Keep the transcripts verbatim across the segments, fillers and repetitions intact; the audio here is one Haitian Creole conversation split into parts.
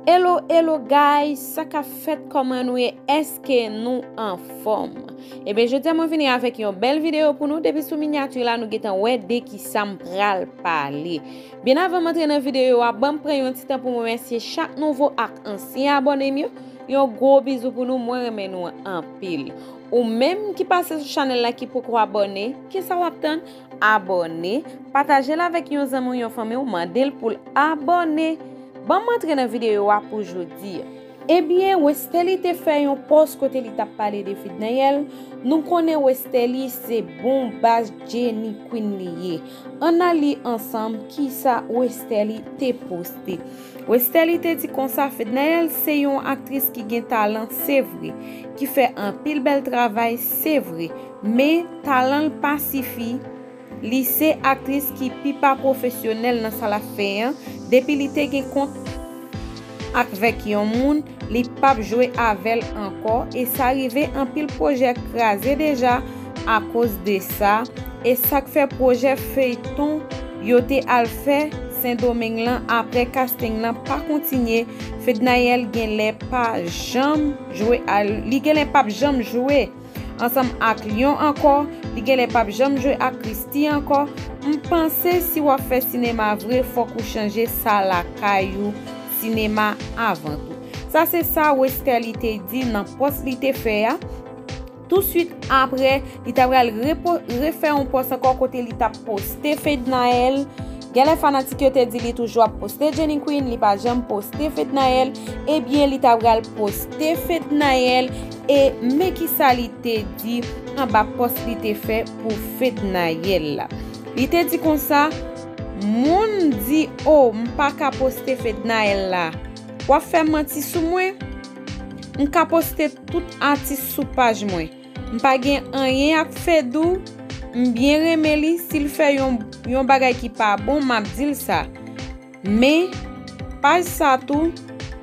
Hello, hello guys, sa k ap fèt, kòman nou ye? Èske nou anfòm? Ebyen, jodi a mwen vini avèk yon bèl videyo pou nou. Depi sou minyati la, nou gentan wè de ki sa m pral pale. Byen avan m antre nan videyo a, ban m pran yon ti tan pou m remèsye chak nouvo ak ansyen abòne m yo. Yon gwo bizou pou nou, mwen renmen nou anpil. Ou menm ki pase sou chanèl la ki poko abòne, kisa w ap tann? Abòne, pataje l avèk yon zanmi w, yon fanmi w, mande l pou l abòne. Ban m antre nan videyo a pou jodi a. Ebyen, Westerlie te fè yon pòs kote li t ap pale de Fednaelle. Nou konnen Westerlie se bon baz Jenny Queen li ye. Ann al li ansanm kisa Westerlie te poste. Westerlie te di konsa, Fednaelle se yon aktris ki gen talan, se vre, ki fè anpil bèl travay, se vre, men talan l pa sifi. Li se aktris ki pi pa pwofesyonèl nan sa l ap fè an. Depi li te gen kont avèk yon moun, li p ap jwe avè l ankò, e sa rive anpil pwojè kraze deja akoz de sa, e sa k fè pwojè feyton yo te al fè Sendomeng lan apre casting lan pa kontinye. Fednaelle genlè pa janm jwe, li genlè p ap janm jwe ansanm ak Lyon ankò, li genlè p ap janm jwe ak Christie ankò. M panse si w ap fè sinema vre, fòk ou chanje sa lakay ou, sinema avan tou. Sa se sa Westerlie te di nan pòs li te fè a. Touswit apre, li ta pral repo-, refè yon pòs ankò kote li t ap poste Fednaelle. Genlè fanatik yo te di li toujou ap poste Jenny Queen, li pa janm poste Fednaelle. Ebyen, li ta pral poste Fednaelle. E men kisa li te di anba pòs li te fè pou Fednaelle la. Li te di konsa, moun di, "O, m pa ka poste Fednaelle la. W ap fè manti sou mwen? M ka poste tout atis sou paj mwen. M pa gen anyen ak Fedou, m byen renmen li, si l fè yon, yon bagay ki pa bon, m ap di l sa. Men, paj sa tou,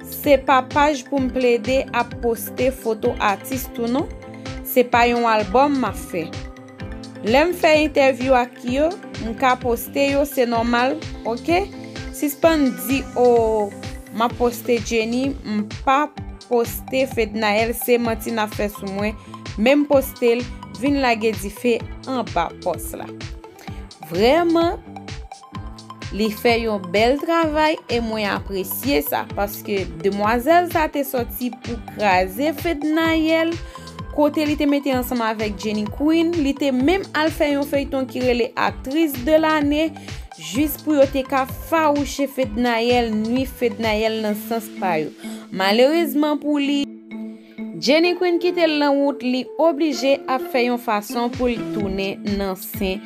se pa paj pou m plede ap poste foto atis tou non. Se pa yon albòm m ap fè. Lè m fè entèvyou ak yo, m ka poste yo, se nòmal, oke? Sispann di, o, m ap poste Jenny, m pa poste Fednaelle, se manti n ap fè sou mwen, men m poste l, vin lage dife anba pòs la." Vrèman, li fè yon bèl travay e mwen apresye sa, paske demwazèl sa te sòti pou kraze Fednaelle, kote li te mete ansanm avèk Jenny Queen, li te menm al fè yon feyton ki rele Actrice de l'année, jis pou yo te ka fawouche Fednaelle, nwi Fednaelle nan sans pa yo. Malerezman pou li, Jenny Queen kite l nan wout, li oblije ap fè yon fason pou l tounen nan sen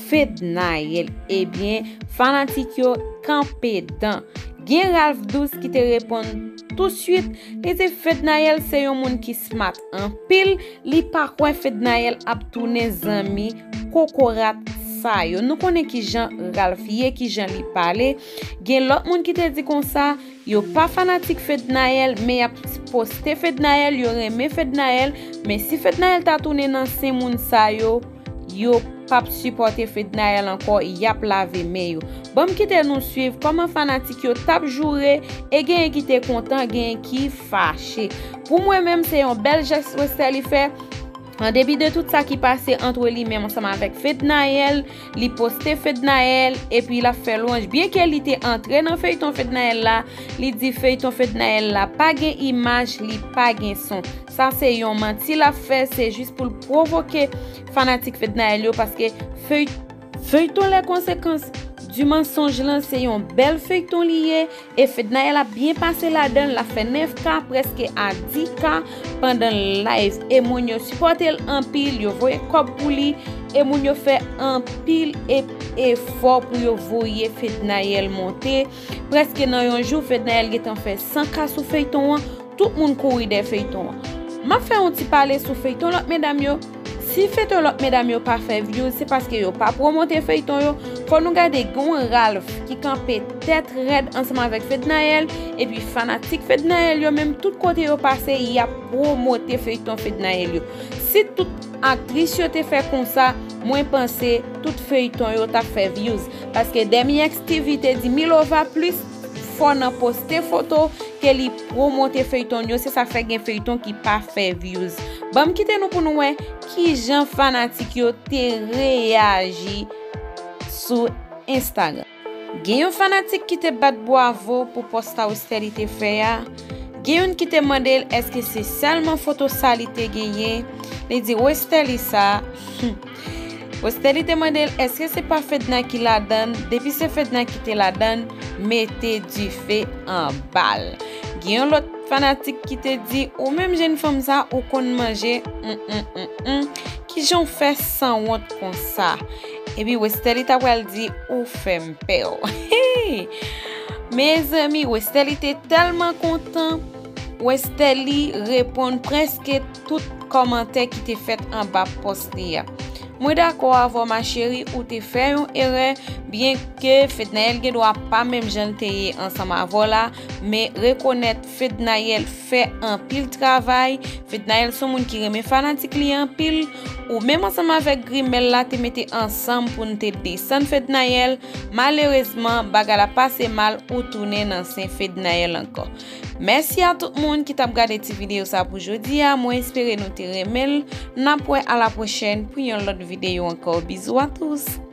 Fednaelle. Ebyen, fanatik yo kanpe dan. Gen Ralph Douce ki te reponn touswit, li di Fednaelle se yon moun ki smart anpil, li pa kwè Fednaelle ap tounen zanmi kokorat sa yo. Nou konnen kijan Ralph ye, kijan li pale. Gen lòt moun ki te di konsa, yo pa fanatik Fednaelle, men y ap poste Fednaelle, yo renmen Fednaelle, men si Fednaelle ta tounen nan sen moun sa yo, yo p ap sipòte Fednaelle ankò, y ap lave men yo. Ban m kite nou swiv kòman fanatik yo t ap joure, e genyen ki te kontan, genyen ki fache. Pou mwen menm, se yon bèl jès Westerlie fè. An depi de tout sa ki pase ant li menm ansanm avèk Fednaelle, li poste Fednaelle, epi l ap fè lwanj. Byenke li te antre nan feyton Fednaelle la, li di feyton Fednaelle la pa gen imaj, li pa gen son. Sa se yon manti l ap fè, se jis pou l pwovoke fanatik Fednaelle yo, paske fey-, feyton Les Conséquences du Mensonge lan, se yon bèl feyton li ye, e Fednaelle ap byen pase ladan l, l ap fè nèf K, prèske a dis K pandan l live, e moun yo sipòte l anpil, yo voye kòb pou li, e moun yo fè anpil e-, efò pou yo voye Fednaelle monte. Prèske nan yon jou, Fednaelle gentan fè san K sou feyton an, tout moun kouri dèyè feyton an. M ap fè yon ti pale sou feyton lòt medam yo. Si feyton lòt medam yo pa fè views, se paske yo pa pwomote feyton yo. Fò nou gade, gen yon Ralph ki kanpe tèt rèd ansanm avèk Fednaelle, epi fanatik Fednaelle yo menm, tout kote yo pase, y ap pwomote feyton Fednaelle yo. Si tout aktris yo te fè konsa, mwen panse tout feyton yo t ap fè views. Paske Demi X T V te di Milova plis, fò nan poste foto ke li pwomote feyton yo, se sa k fè gen feyton ki pa fè views. Ban m kite nou pou nou wè kijan fanatik yo te reyaji sou Instagram. Gen yon fanatik ki te bat bwavo pou pòs sa Westerlie te fè a. Gen youn ki te mande l èske se sèlman foto sa li te genyen. Li di Westerlie sa. Westerlie te mande l èske se pa Fedna ki ladann. Depi se Fedna ki te ladann, mete dife anba l. Gen yon lòt fanatik ki te di ou menm jèn fanm sa ou konn manje. Mm, mm, mm, mm. Kijan w fè sanwont konsa? Epi Westerlie ta pral di ou fè m pè w. Mezanmi, Westerlie te tèlman kontan. Westerlie reponn prèske tout kòmantè ki te fèt anba pòs li a. Mwen dakò avè w ma chérie, ou te fè yon erè, byenke Fednaelle gen dwa pa menm jan l te ye ansanm avè w la, men rekonèt Fednaelle fè anpil travay. Fednaelle se yon moun ki renmen fanatik li anpil. Ou menm ansanm avèk grimèl la te mete ansanm pou n te desann Fednaelle. Malerezman, bagay la pase mal, ou tounen nan sen Fednaelle ankò. Mèsi a tout moun ki t ap gade ti videyo sa pou jodi a. Mwen espere nou te renmen l. N ap wè a la pwochèn pou yon lòt videyo ankò. Bizou a tous!